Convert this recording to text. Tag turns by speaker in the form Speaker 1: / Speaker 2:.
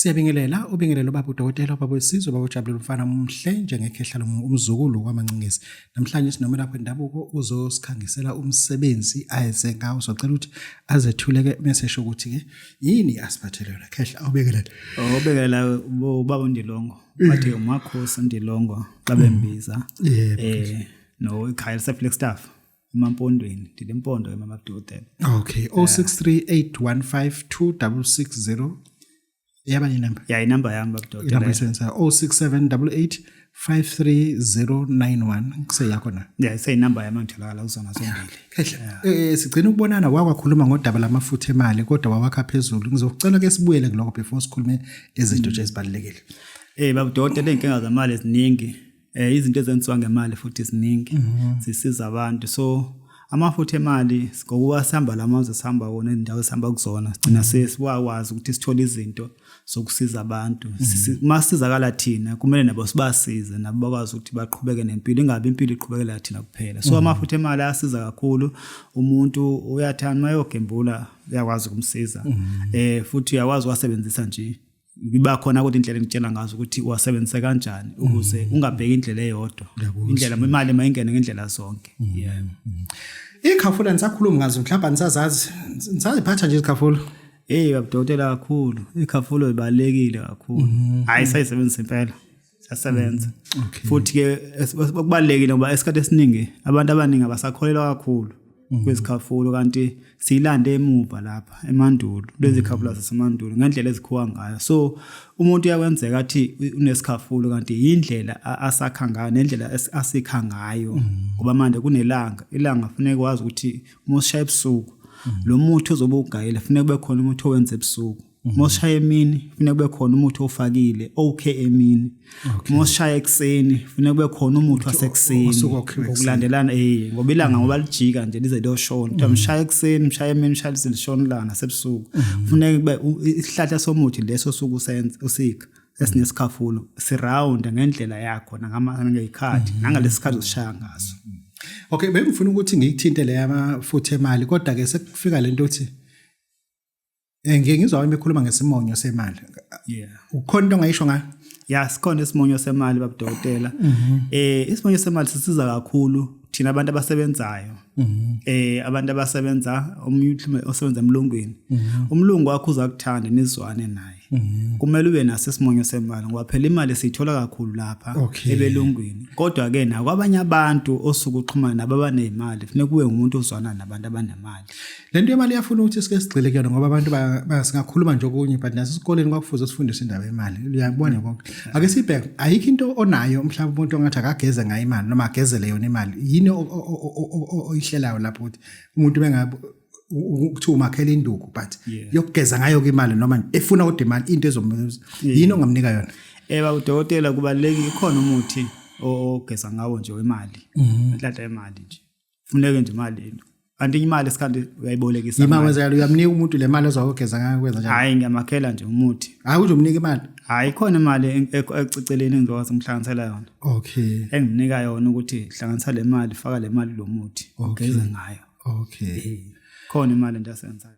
Speaker 1: Siyabingelela, ubingelele ubaba udokotela, ubaba wesizwe, ubaba ujabulile umfana omuhle njengekhehla umzukulu kwaMancingezi. Namhlanje sinomelaphi wendabuko uzosikhangisela umsebenzi ayeze ngawo. Socela ukuthi azethule-ke mese esho ukuthi-ke yini asiphathele yona. Khehla, awubingelele.
Speaker 2: Awubingelela ubaba uNdilongo. Bathi uMakhosi uNdilongo xa bembiza.
Speaker 1: Yebo.
Speaker 2: No ikhaya lise-Flagstaff. Emampondweni, ndile mpondo ke mama dokotela.
Speaker 1: Okay, 0638152660. Yaba ni number?
Speaker 2: Ya inamba yami baba dokotela.
Speaker 1: Inamba isebenza 0678853091 kuseyakho na?
Speaker 2: Ya iseyinamba yami ngitholakala kuzona zombili.
Speaker 1: Kahle. Sigcina ukubonana wakwakhuluma ngodaba lamafutha emali kodwa wawakha phezulu. Ngizocela ke sibuyele kuloko before sikhulume izinto nje ezibalulekile.
Speaker 2: Baba dokotela, inkinga zamali eziningi. Izinto ezenziwa ngemali futhi ziningi, zisiza abantu. So amafutha emali ngokuba sihamba lamazwe sihamba wona, indawo esihamba kuzona, sigcina sesiwakwazi ukuthi sithole izinto zokusiza abantu. Uma sisizakala thina, kumele nabo sibasize, nabo bakwazi ukuthi baqhubeke nempilo, ingabi impilo iqhubekela thina kuphela. So amafutha emali ayasiza kakhulu. Umuntu uyathanda uma eyogembula, uyakwazi ukumsiza. Futhi uyakwazi uwasebenzisa nje. Iba khona kodwa indlela engitshela ngazo ukuthi uwasebenzise kanjani ukuze ungabheki indlela eyodwa. Indlela imali mayingene ngendlela zonke. Yebo.
Speaker 1: Ikhafula nisakhuluma ngazo, mhlawumbe nisazazi, nisaziphatha nje izikhafula.
Speaker 2: Hey babudokotela kakhulu, ikhafulo ibalekile kakhulu. Hayi sayisebenzisa impela. Siyasebenza. Futhi ke kubalekile ngoba esikhathi esiningi abantu abaningi abasakholelwa kakhulu kwezikhafulo, kanti siyilande emuva lapha emandulo lezi khafulo zasemandulo ngendlela ezikhiwa ngayo. So umuntu uyakwenzeka athi unesikhafulo kanti indlela asakha ngayo nendlela asikha ngayo, ngoba manje kunelanga, ilanga kufuneka wazi ukuthi uma usishaya ebusuku lo muthi ozobe ugayile kufuneka kube khona umuthi owenza ebusuku. Uma usishaya emini kufuneka kube khona umuthi ofakile okay emini. Uma usishaya ekuseni kufuneka kube khona umuthi wasekuseni ngokulandelana, ngoba ilanga ngoba lijika nje lize liyoshona. Kuthiwa mshaya ekuseni, mshaya emini, mshaya lize lishona ilanga nasebusuku. Kufuneka kube isihlahla somuthi leso suku usenza usikha esinesikhafulo siround ngendlela yakho nangeyikhathi nangalesikhathi osishaya ngaso.
Speaker 1: Okay, bengifuna ukuthi ngiyithinte le yamafutha emali, kodwa ke sekufika lento uthi ngike ngizwa abantu bekhuluma ngesimonyo semali. Ukhona into ongayisho ngayo?
Speaker 2: Ya, sikhona isimonyo semali babudokotela. Isimonyo semali sisiza kakhulu thina abantu abasebenzayo. Abantu abasebenza, umuntu osebenza emlungwini. Umlungu wakho uzakuthanda nizwane naye. Kumele ube naso isimonyo semali ngoba phela imali siyithola kakhulu lapha ebelungwini. Kodwa ke nakwabanye abantu osuke uxhumana nabo abanezimali, kufuneka kube ngumuntu ozwana nabantu abanemali.
Speaker 1: Lento yemali iyafuna ukuthi sike sigxile kuyona ngoba abantu singakhuluma nje okunye, but nasesikoleni kwakufuze sifundise indaba yemali. Uyakubona konke. Ake sibheke, ayikho into onayo mhlawumbe umuntu ongathi akageze ngayo imali noma agezele yona imali. Yini oyihlelayo lapho ukuthi umuntu bengabe ukuthi umakhela induku but yokugeza ngayo ke imali noma efuna kodwa imali into ezomnika, yini ongamnika yona?
Speaker 2: Baba udokotela, kubalulekile ikhona umuthi ogeza ngawo nje wemali. Inhlanhla yemali nje. Funeke nje imali. Kanti imali esikhathi uyayibolekisa.
Speaker 1: Imali wenzeka uyamnika umuntu le mali ozokugeza ngayo kwenza njani?
Speaker 2: Hayi ngiyamakhela nje umuthi.
Speaker 1: Hayi uzomnika imali.
Speaker 2: Hayi khona imali ececeleni engizokwazi umhlanganisela yona.
Speaker 1: Okay.
Speaker 2: Engimnika yona ukuthi hlanganisa le mali, faka le mali lo muthi, ugeze ngayo.
Speaker 1: Okay.
Speaker 2: Khona imali into asenzayo.